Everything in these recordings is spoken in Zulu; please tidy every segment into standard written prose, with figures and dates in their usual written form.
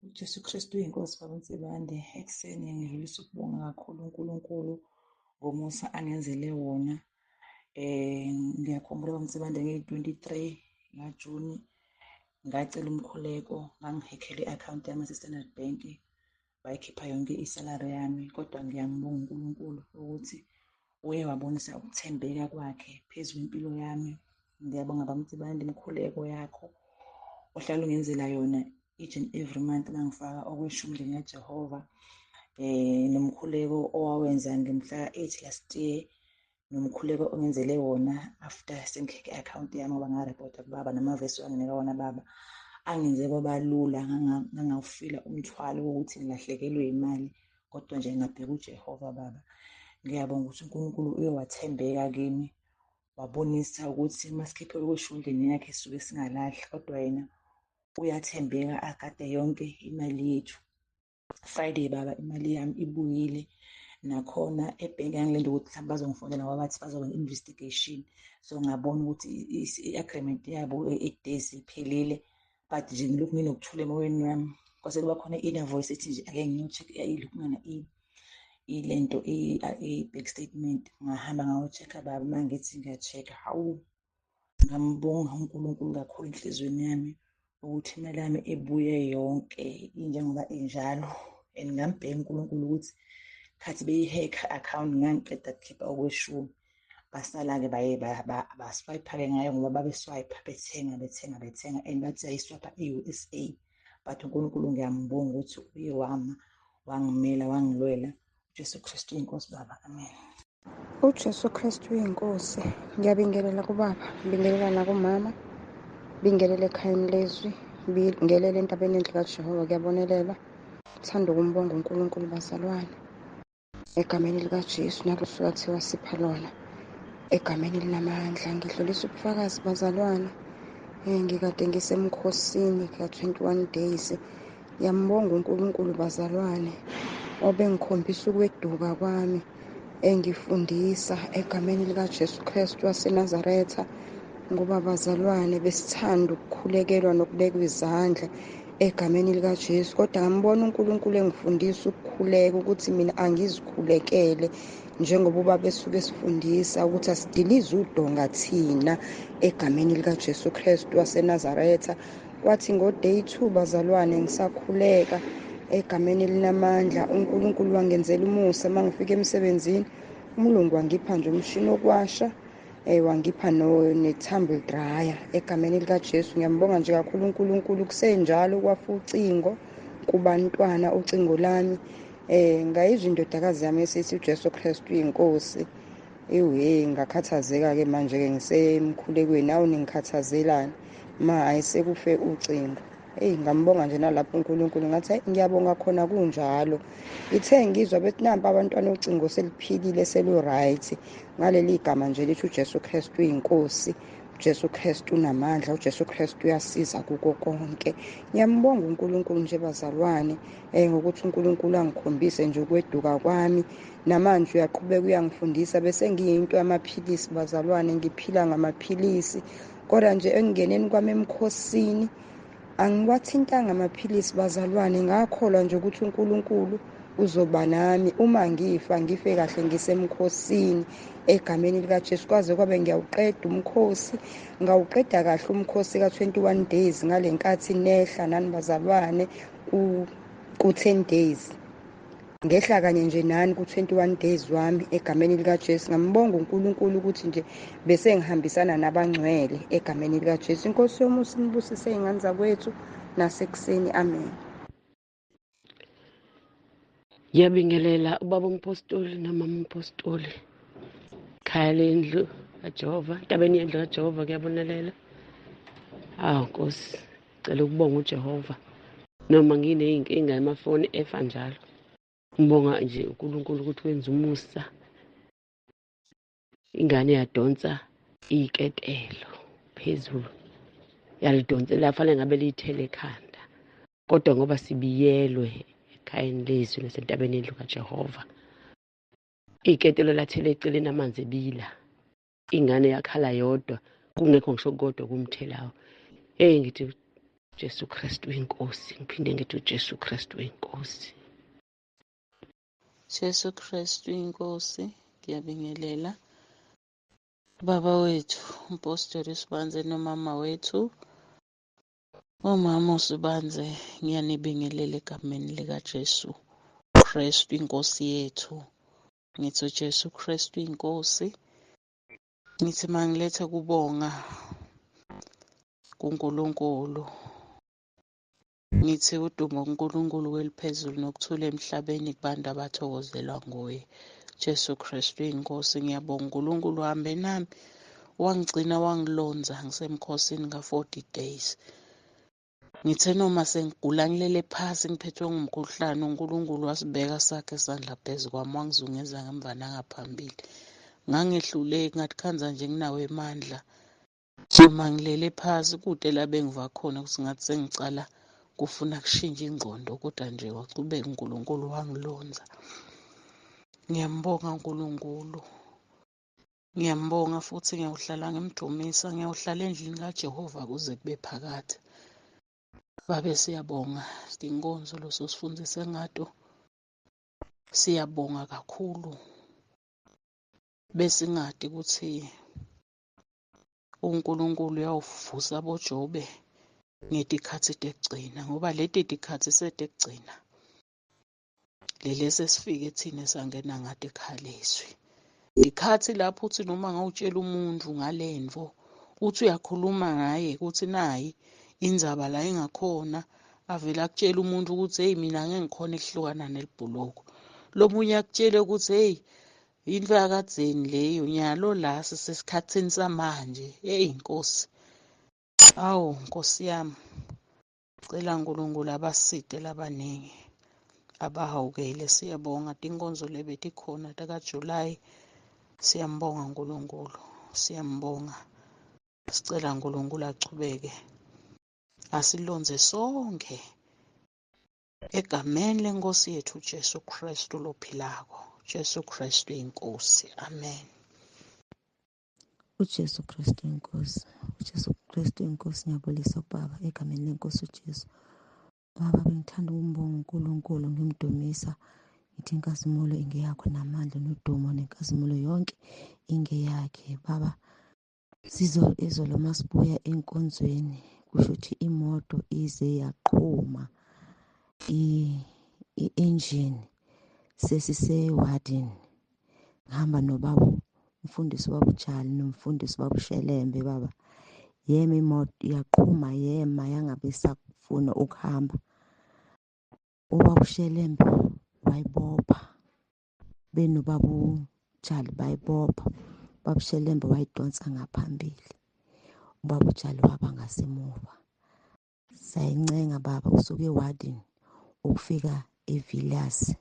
UJesu Kristu uyinkosi baba Nsibande. Ekuseni ngidlulisa ukubonga kakhulu uNkulunkulu ngomusa angenzele wona. Ngiyakhumbula baba Nsibande ngeyi-23 kaJuni ngacela umkhuleko, ngangihekhela i-akhawunti yami yase-Standard Bank, bayikhipha yonke isalari yami, kodwa ngiyambonga uNkulunkulu ukuthi uye wabonisa ukuthembeka kwakhe phezu kwempilo yami. Ngiyabonga baba Nsibande imikhuleko yakho ohlala ungenzela yona each and every month mangifaka okweshumi likaJehova, nomkhuleko owawenza ngomhla 8 last year, nomkhuleko ongenzele wona after sengikhekhe i-akhawunti yami ngoba ngarepota kubaba, namavesi wanginika wona baba angenze kwaba lula, ngangawufila umthwalo wokuthi ngilahlekelwe imali, kodwa nje ngabheka uJehova baba. Ngiyabonga ukuthi uNkulunkulu uye wathembeka kimi, wabonisa ukuthi masikhiphe okweshumi endlini yakhe sisuke singalahli, kodwa yena uyathembeka agade yonke imali yethu. Friday baba imali yami ibuyile, nakhona ebhenki angilinde ukuthi mhlawumbe bazongifonela ngoba bathi bazokwenza investigation, so ngabona ukuthi i-agreement yabo 8 days iphelile, but nje ngilokhu nginokuthula emoyeni wami. Kwase kuba khona i-inner voice ethi nje ake ngiyo-check ilokhungana ilento i-bank statement. Ngahamba ngayo-check-a baba, uma ngithi ngiya-check-a, hawu, ngambonga uNkulunkulu kakhulu enhliziyweni yami ukuthi imali yami ibuye yonke injengoba injalo. And ngambheka uNkulunkulu ukuthi khathi beyi-hack account ngangiqeda kukhipha okweshumi, basala-ke baye baswipe-ke ngayo ngoba babeswipe bethenga bethenga bethenga, and bathi ayiswipe e-USA, but uNkulunkulu ngiyambonga ukuthi uye wama wangimela wangilwela. uJesu Kristu inkosi baba, amen. UJesu Kristu uyinkosi. Ngiyabingelela kubaba, ngibingelela nakumama, bingelela ekhayeni lezwi, bingelela entabeni endlu kaJehova, kuyabonelela. Thanda ukumbonga uNkulunkulu bazalwane. Egameni likaJesu nalosuku athiwa sipha lona. Egameni elinamandla ngidlulisa ubufakazi bazalwane. Ngikade ngisemkhosini ka-21 days. Ngiyambonga uNkulunkulu bazalwane obengikhombisa ukweduka kwami, engifundisa egameni likaJesu Kristu waseNazaretha, ngoba bazalwane besithanda ukukhulekelwa nokubekwa izandla egameni likaJesu, kodwa ngambona uNkulunkulu engifundisa ukukhuleka ukuthi mina angizikhulekele, njengoba ubaba esuke esifundisa ukuthi asidilize udonga thina egameni likaJesu Kristu waseNazaretha. Kwathi ngo-day 2 bazalwane ngisakhuleka egameni elinamandla, uNkulunkulu wangenzela umusa. Uma ngifika emsebenzini umlungu wangipha nje umshini wokuwasha, wangipha ne-tumble dryer egameni likaJesu. Ngiyambonga nje kakhulu uNkulunkulu. Kusenjalo kwafa ucingo kubantwana, ucingo lami, ngayizwa indodakazi yami esithi uJesu Kristu uyinkosi. Ewe, ngakhathazeka-ke manje-ke ngisemkhulekweni, awu ningikhathazelani ma ayisekufe ucingo. Eyi, ngambonga nje nalapho uNkulunkulu, ngathi hayi ngiyabonga khona kunjalo. Ngithe ngizwa bethi nampa abantwana ucingo seliphilile selu-right, ngaleli gama nje lithi uJesu Kristu uyinkosi, uJesu Kristu unamandla, uJesu Kristu uyasiza kuko konke. Ngiyambonga uNkulunkulu nje bazalwane, ngokuthi uNkulunkulu angikhombise nje ukweduka kwami. Namanje uyaqhubeka uyangifundisa, bese ngiyinto yamaphilisi bazalwane, ngiphila ngamaphilisi, kodwa nje ekungeneni kwami emkhosini angiwathintanga amaphilisi bazalwane. Ngakholwa nje ukuthi uNkulunkulu uzoba nami, uma ngifa ngife kahle ngisemkhosini egameni likaJesu. Kwaze kwabe ngiyawuqeda umkhosi, ngawuqeda kahle umkhosi ka-21 days ngale nkathi nehla nani bazalwane ku-10 days, ngehla kanye nje nani ku-21 days wami egameni likaJesu. Ngambonga uNkulunkulu ukuthi nje bese ngihambisana nabangcwele egameni likaJesu. Inkosi yomusa inibusise iy'ngane zakwethu nasekuseni, amen. Ngiyabingelela ubaba umpostoli nomama umpostoli, khaya lendlu kaJehova, entabeni yendlu kaJehova kuyabonelela. Awu Nkosi, cela ukubonga uJehova noma nginey'nkinga emafoni efa njalo. Ngibonga nje uNkulunkulu ukuthi wenza umusa, ingane yadonsa iketelo phezulu, yalidonsela fanele ngabe liyithele ekhanda, kodwa ngoba sibiyelwe ekhayeni lezwi nasentabeni yendlu kaJehova, iketelo lathela eceleni amanzi ebila, ingane yakhala yodwa kungekho ngisho kodwa kumthelayo. Hey, ngithi Jesu Kristu inkosi. Ngiphinde ngithi uJesu Kristu inkosi. Jesu Kristu inkosi. Ngiyabingelela baba wethu uMpostoli Sibanze nomama wethu umama uSibanze. Ngiyanibingelela egameni likaJesu Kristu inkosi yethu. Ngithi uJesu Kristu inkosi. Ngithi mangilethe kubonga kuNkulunkulu. Ngithi udumo kuNkulunkulu kweliphezulu nokuthula emhlabeni kubantu abathokozelwa nguye. Jesu Kristu inkosi. Ngiyabonga uNkulunkulu uhambe nami, wangigcina wangilonza ngisemkhosini ka-40 days. Ngithe noma sengigula ngilele phasi ngiphethwe ngumkhuhlane, uNkulunkulu wasibeka sakhe isandla phezu kwami, wangizungeza ngemva nangaphambili. Ngangehluleki, ngathi khanza nje nginawo emandla. Noma ngilele phasi kude la bengiva khona ukuthi ngathi sengicala kufuna kushintsha ingqondo, kodwa nje wachubeka uNkulunkulu wangilonza. Ngiyambonga uNkulunkulu, ngiyambonga futhi ngiyawuhlala ngimdumisa, ngiyawuhlala endlini kaJehova kuze kube phakade. Babe siyabonga inkonzo lososifundise ngato, siyabonga kakhulu. Besingadi ukuthi uNkulunkulu uyawuvusa boJobe ngetikhathi tekugcina, ngoba leti tikhathi setekugcina leli sesifike thina sangena ngathi ekhalezwi. Ikhathi lapho uthi noma ngawutshela umuntu ngalento uthi uyakhuluma ngaye ukuthi nayi indzaba la engakhona, avele akutshela umuntu ukuthi hey mina ngeke ngikhona ukuhlukana nelibhuluko. Lomunye akutshele ukuthi hey into yakadzeni leyo, nyalo la sisesikhathini samanje. Hey Nkosi, awu Nkosi yami, cela uNkulunkulu abaside labaningi abahawukele. Siyabonga tinkonzo lebetikhona takaJuly, siyambonga uNkulunkulu, siyambonga. Sicela uNkulunkulu achubeke asilonze sonke egameni lenkosi yethu Jesu Kristu lophilako. Jesu Kristu inkosi. Amen. uJesu Kristu inkosi. uJesu Kristu inkosi. Ngiyabulisa kubaba egameni lenkosi uJesu. Baba, bengithanda ukumbonga uNkulunkulu, ngimdumisa, ngithi inkazimulo ingeyakho namandla nodumo nenkazimulo yonke ingeyakhe. Baba, sizo izolo masibuya enkonzweni, kusho ukuthi imoto ize yaqhuma i-engine, sesisewadini. Ngihamba nobaba umfundisi ubaba uJali nomfundisi ubaba uShelembe. Baba, yema imoto yaqhuma, yema yangabe isafuna ukuhamba. Ubaba uShelembe wayibopha, benobaba uJali bayibopha. Ubaba uShelembe wayidonsa ngaphambili, ubaba uJali waba ngasemuva. Sayincenga baba usuke ewadini ukufika eVilliers,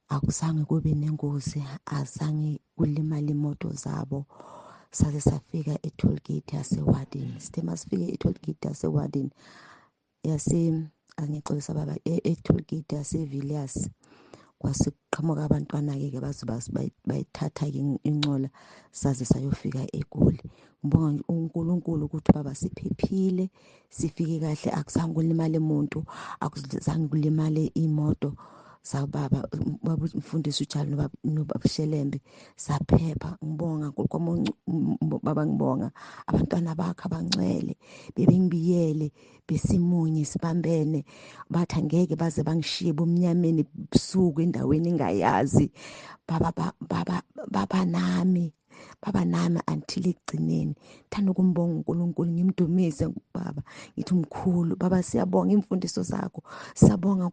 akuzange kube nengozi, azange kulimale imoto zabo. Saze safika e-tollgate yasewadini. Sithe masifike e-tollgate yasewadini yase, angixolisa baba, e-tollgate yaseVilliers kwase kuqhamuka abantwana-ke ke baze bayithatha-ke incola, saze sayofika eGoli. Ngibonga uNkulunkulu ukuthi baba siphephile, sifike kahle, akuzange kulimale muntu, akuzange kulimale imoto zababa baba umfundisi uJali nobaba Shelembe, saphepha. Ngibonga baba, ngibonga abantwana bakho abangcwele bebengibiyele, besimunye sibambene, bathi angeke baze bangishiye bomnyameni busuku endaweni engayazi. Baba, baba, baba nami, baba nami until ekugcineni. Thanda ukumbonga uNkulunkulu, ngimdumise baba, ngithi umkhulu baba. Siyabonga imfundiso zakho, siyabonga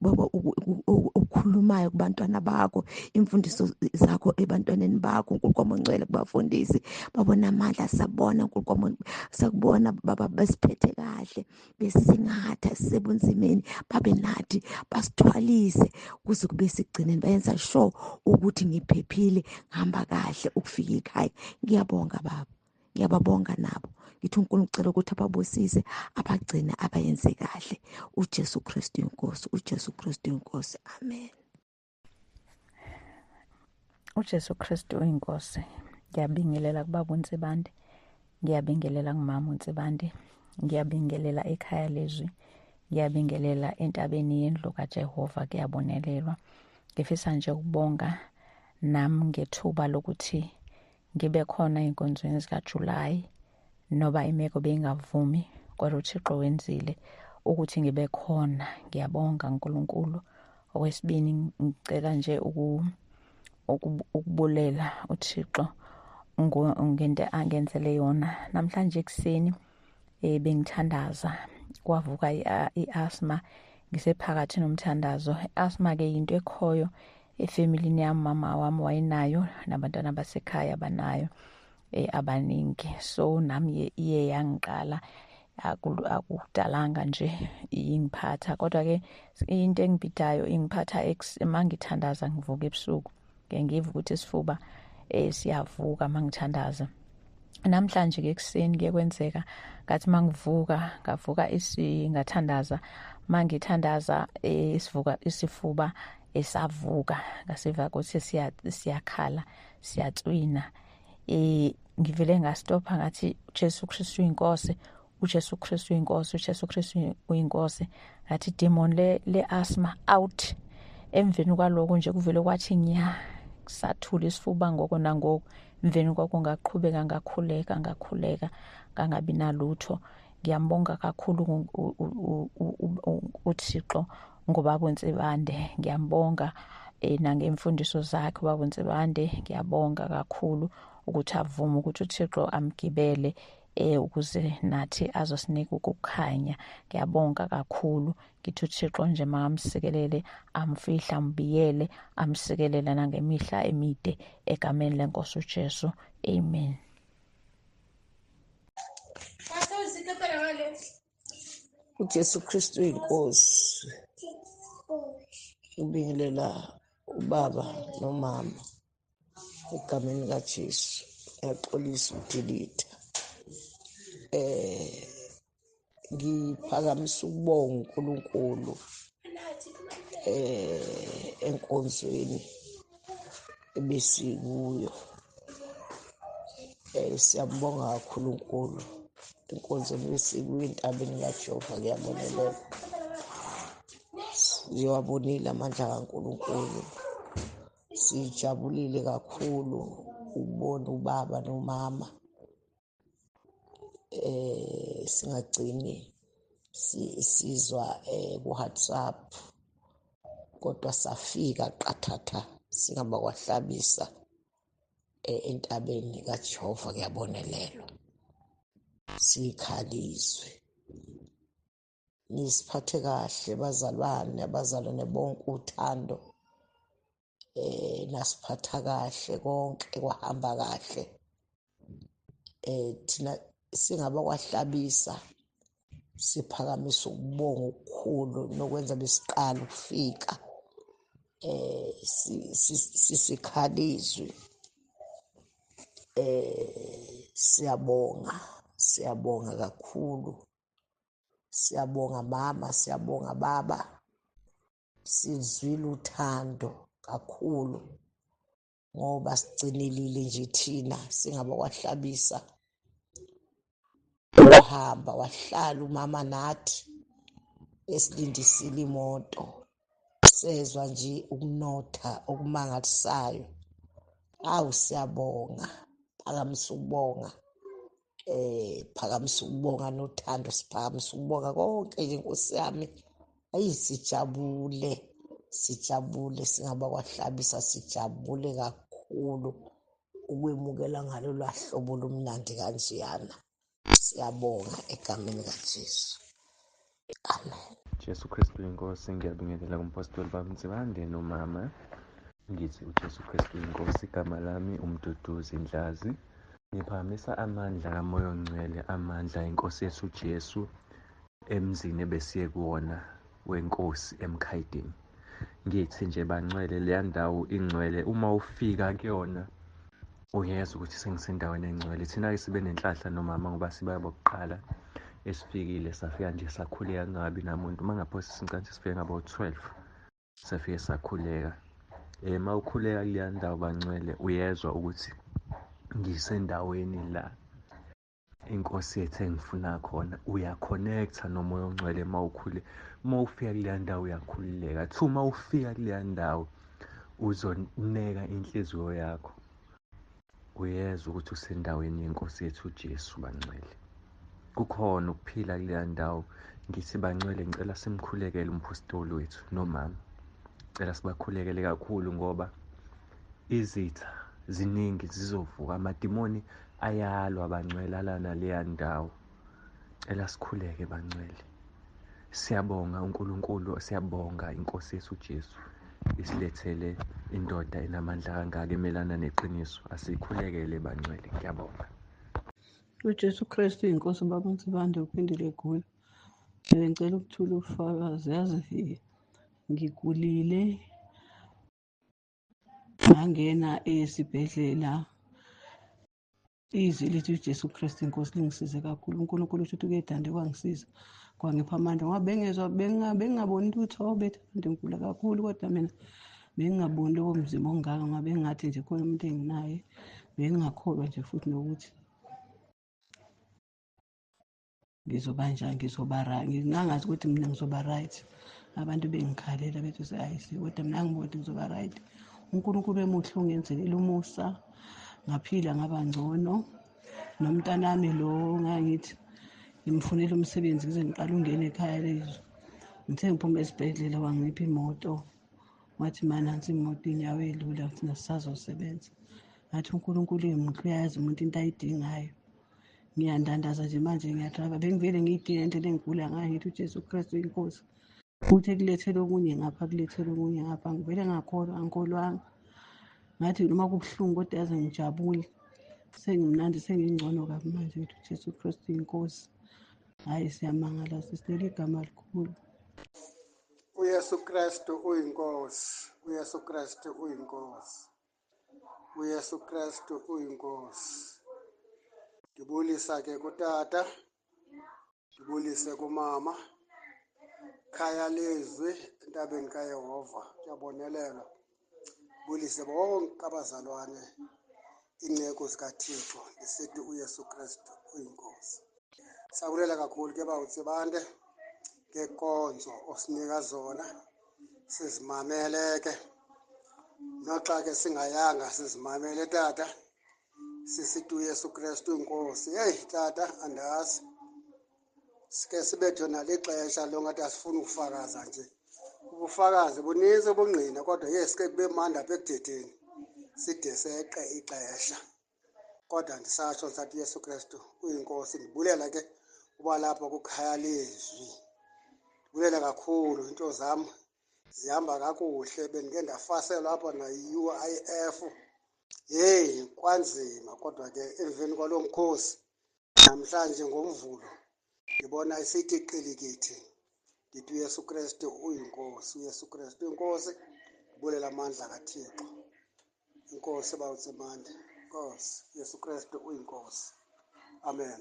baba ukukhulumayo kubantwana bakho, imfundiso zakho ebantwaneni bakho uNkulunkulu ongcwele, kubafundisi babona amandla. Sabona uNkulunkulu, sakubona baba, besiphethe kahle, besingatha sisebunzimeni, babe nathi, basithwalise kuze kube sigcineni, bayenza sure ukuthi ngiphephile, ngihamba kahle ukufika ekhaya. Ngiyabonga baba, ngiyababonga nabo. Ngithi uNkulunkulu ucela ukuthi ababusise, abagcine, abayenze kahle. uJesu Kristu inkosi, uJesu Kristu inkosi. Amen. uJesu Kristu inkosi. Ngiyabingelela kubaba uNsibande, ngiyabingelela kumama uNsibande, Ngiyabingelela ekhaya lezwi, ngiyabingelela entabeni yendlu kaJehova, kuyabonelelwa. Ngifisa nje ukubonga nami ngethuba lokuthi ngibe khona ey'nkonzweni zikaJulayi, noba imeko beyingavumi, kodwa uThixo wenzile ukuthi ngibe khona. Ngiyabonga uNkulunkulu. Okwesibini, ngicela nje ukubulela uThixo ngento angenzele yona namhlanje ekuseni. Bengithandaza, kwavuka i-asthma ngisephakathi nomthandazo. I-asthma ke into ekhoyo efamilini yami, mama wami wayenayo nabantwana basekhaya banayo, abaningi. So nami iye yangiqala, akudalanga nje ingiphatha, kodwa ke into engibhidayo ingiphatha mangithandaza, ngivuka ebusuku, ke ngiva ukuthi isifuba siyavuka mangithandaza. Namhlanje ke ekuseni kuye kwenzeka ngathi mangivuka, ngavuka ngathandaza, mangithandaza isivuka isifuba esavuka, ngasiva ukuthi siyakhala, siyatswina. Ngivele ngastopha, ngathi Jesu Kristu uyinkosi, uJesu Kristu uyinkosi, uJesu Kristu uyinkosi. Ngathi demon le asthma out. Emveni kwaloko nje kuvele kwathi nya, sathula isifuba ngoko nangoko. Emveni kwakho ngaqhubeka ngakhuleka, ngakhuleka, ngangabi nalutho. Ngiyambonga kakhulu uThixo ngobaba uNsibande, ngiyambonga nangemfundiso zakhe ubaba uNsibande. Ngiyabonga kakhulu ukuthi avume ukuthi uThixo amgibele ukuze nathi azosinika ukukhanya. Ngiyabonga kakhulu, ngithi uThixo nje makamsikelele, amfihle, ambiyele, amsikelele nangemihla emide egameni lenkosi uJesu, amen. UJesu Kristu uyinkosi. Ubingelela ubaba nomama egameni kaJesu. Ngiyaxolisa ukudilitha. Ngiphakamisa ukubonga uNkulunkulu enkonzweni ebesikuyo. Siyambonga kakhulu uNkulunkulu enkonzweni ebesikuyo entabeni kaJehova, kuyabonelela. Siwabonile amandla kaNkulunkulu. Sijabulile kakhulu ukubona ubaba nomama. Singagcini sizwa ku WhatsApp, kodwa safika qathatha singabakwahlabisa entabeni kaJehova, kuyabonelelwa. Sikhalizwe, nisiphathe kahle bazalwane, abazalwane bonke uthando, nasiphatha kahle, konke kwahamba kahle. Thina singabakwahlabisa siphakamisa ukubonga okukhulu nokwenza besiqala ukufika, sisikhalizwe. Siyabonga, siyabonga kakhulu, siyabonga mama, siyabonga baba. Sizwile uthando kakhulu ngoba sigcinelile nje thina singabakwahlabisa. Wahamba wahlala umama nathi esilindisile imoto, sezwa nje ukunotha okumangalisayo. Awu, siyabonga, phakamisa ukubonga, phakamisa ukubonga nothando, siphakamisa ukubonga konke nje Nkosi yami. Ayi, sijabule, sijabule singabakwahlabisa, sijabule kakhulu ukwemukela ngalolu hlobo lomnandi kanjeyana. Siyabonga egameni kaJesu, amen. Jesu Kristu inkosi. Ngiyabingelela kumpostoli baba Nsibande nomama. Ngithi uJesu Kristu inkosi. Igama lami uMduduzi Ndlazi. Ngiphakamisa amandla kaMoya oNgcwele, amandla enkosi yethu uJesu emzini ebesiye kuwona wenkosi eMkhayidini. Ngithi nje bangcwele, leya ndawo ingcwele, uma ufika kuyona uyezwa ukuthi sengisendaweni engcwele. Thina-ke sibe nenhlahla nomama ngoba siba bokuqala esifikile, safika nje sakhuleka kungabi namuntu. Uma ngaphosa sincansi sifike ngabo-12, safike sakhuleka. Uma ukhuleka kuleya ndawo bangcwele, uyezwa ukuthi ngisendaweni la inkosi yethu engifuna khona. Uya-connect-a noMoya oNgcwele uma ufika kuleya ndawo uyakhululeka. Two, uma ufika kuleya ndawo uzoneka inhliziyo yakho, uyezwa ukuthi usendaweni yenkosi yethu uJesu bangcwele. Kukhona ukuphila kuleya ndawo. Ngithi bangcwele, ngicela simkhulekele umphostoli wethu nomama, cela sibakhulekele kakhulu ngoba izitha ziningi zizovuka, amadimoni ayalwa bangcwele alana leya ndawo. Cela sikhuleke bangcwele. Siyabonga uNkulunkulu, siyabonga inkosi yethu uJesu isilethele indoda enamandla kangaka emelana neqiniso. Asikhulekele bangcwele, ngiyabonga. UJesu Kristu inkosi baba Nsibande uphindile egula. Ngicela ukuthula ubufakazi, yazi ngigulile ngangena esibhedlela. Izwi lithi uJesu Kristu inkosi lingisize kakhulu. uNkulunkulu uthi ukuyedande kwangisiza kwangipha amandla, ngoba bengezwa bengingaboni lutho, bethi abantu ngigula kakhulu, kodwa mina bengingaboni lowo mzimba ongaka, ngoba bengingathi nje khona umuntu enginaye, bengingakholwa nje futhi nokuthi ngizoba njani, ngizoba right, ngingangazi ukuthi mina ngizoba right. Abantu bengikhalela bethi ayisi, kodwa mina ngibona ukuthi ngizoba right. uNkulunkulu emuhle ungenzelela umusa, ngaphila ngaba ngcono. Nomntanami lo ngangithi ngimfunela umsebenzi ngize ngiqale ungene ekhaya lezwi, ngithe ngiphuma esibhedlela wangipha imoto, wathi ma nansi imoto inyawo elula thina sisazosebenza. Ngathi uNkulunkulu emuhle uyayazi umuntu into ayidingayo. Ngiyandandaza nje manje ngiyadrayiva, bengivele ngiyidinga indlela engigula ngayo, ngithi uJesu Kristu inkosi uthi kulethele okunye ngapha, kulethele okunye ngapha. Ngivele ngakholwa, angikholwanga, ngathi noma kubuhlungu kodwa yaze ngijabule, sengimnandi, sengingcono kabi manje. Ngithi uJesu Kristu inkosi. Hhayi, siyamangala sisileli igama likhulu. uYesu Kristu uyinkosi, uYesu Kristu uyinkosi, uYesu Kristu uyinkosi. Ndibulisa ke kutata, ndibulise kumama, khaya lezwi entabeni kaYehova, kuyabonelelwa. Ndibulise bonke abazalwane, iinceku zikaThixo, ndisithi uYesu Kristu uyinkosi. Sabulela kakhulu ke bawuTsibande ngeekonzo osinika zona, sizimamele ke noxa ke singayanga, sizimamele tata, sisithi uYesu Kristu inkosi. Heyi tata, andazi sike sibethwe nalixesha longathi asifuni ukufakaza nje, ubufakazi buninzi ubungqina, kodwa ye sike kube mandi apha ekuthetheni side seqe ixesha. Kodwa ndisatsho ndisathi uYesu Kristu uyinkosi. Ndibulela ke uba lapha kukhaya lezwi, ndibulela kakhulu, into zam zihamba kakuhle. Bendike ndafaselwa apha nayi-UIF, yeyi kwanzima, kodwa ke emveni kwaloo mkhosi namhlanje ngoMvulo ndibona isithi qilikithi. Ndithi uYesu Kristu uyinkosi, uYesu Kristu uyinkosi. Ndibulela amandla kaThixo, inkosi bawutsimande, Nkosi Yesu Kristu uyinkosi. Amen.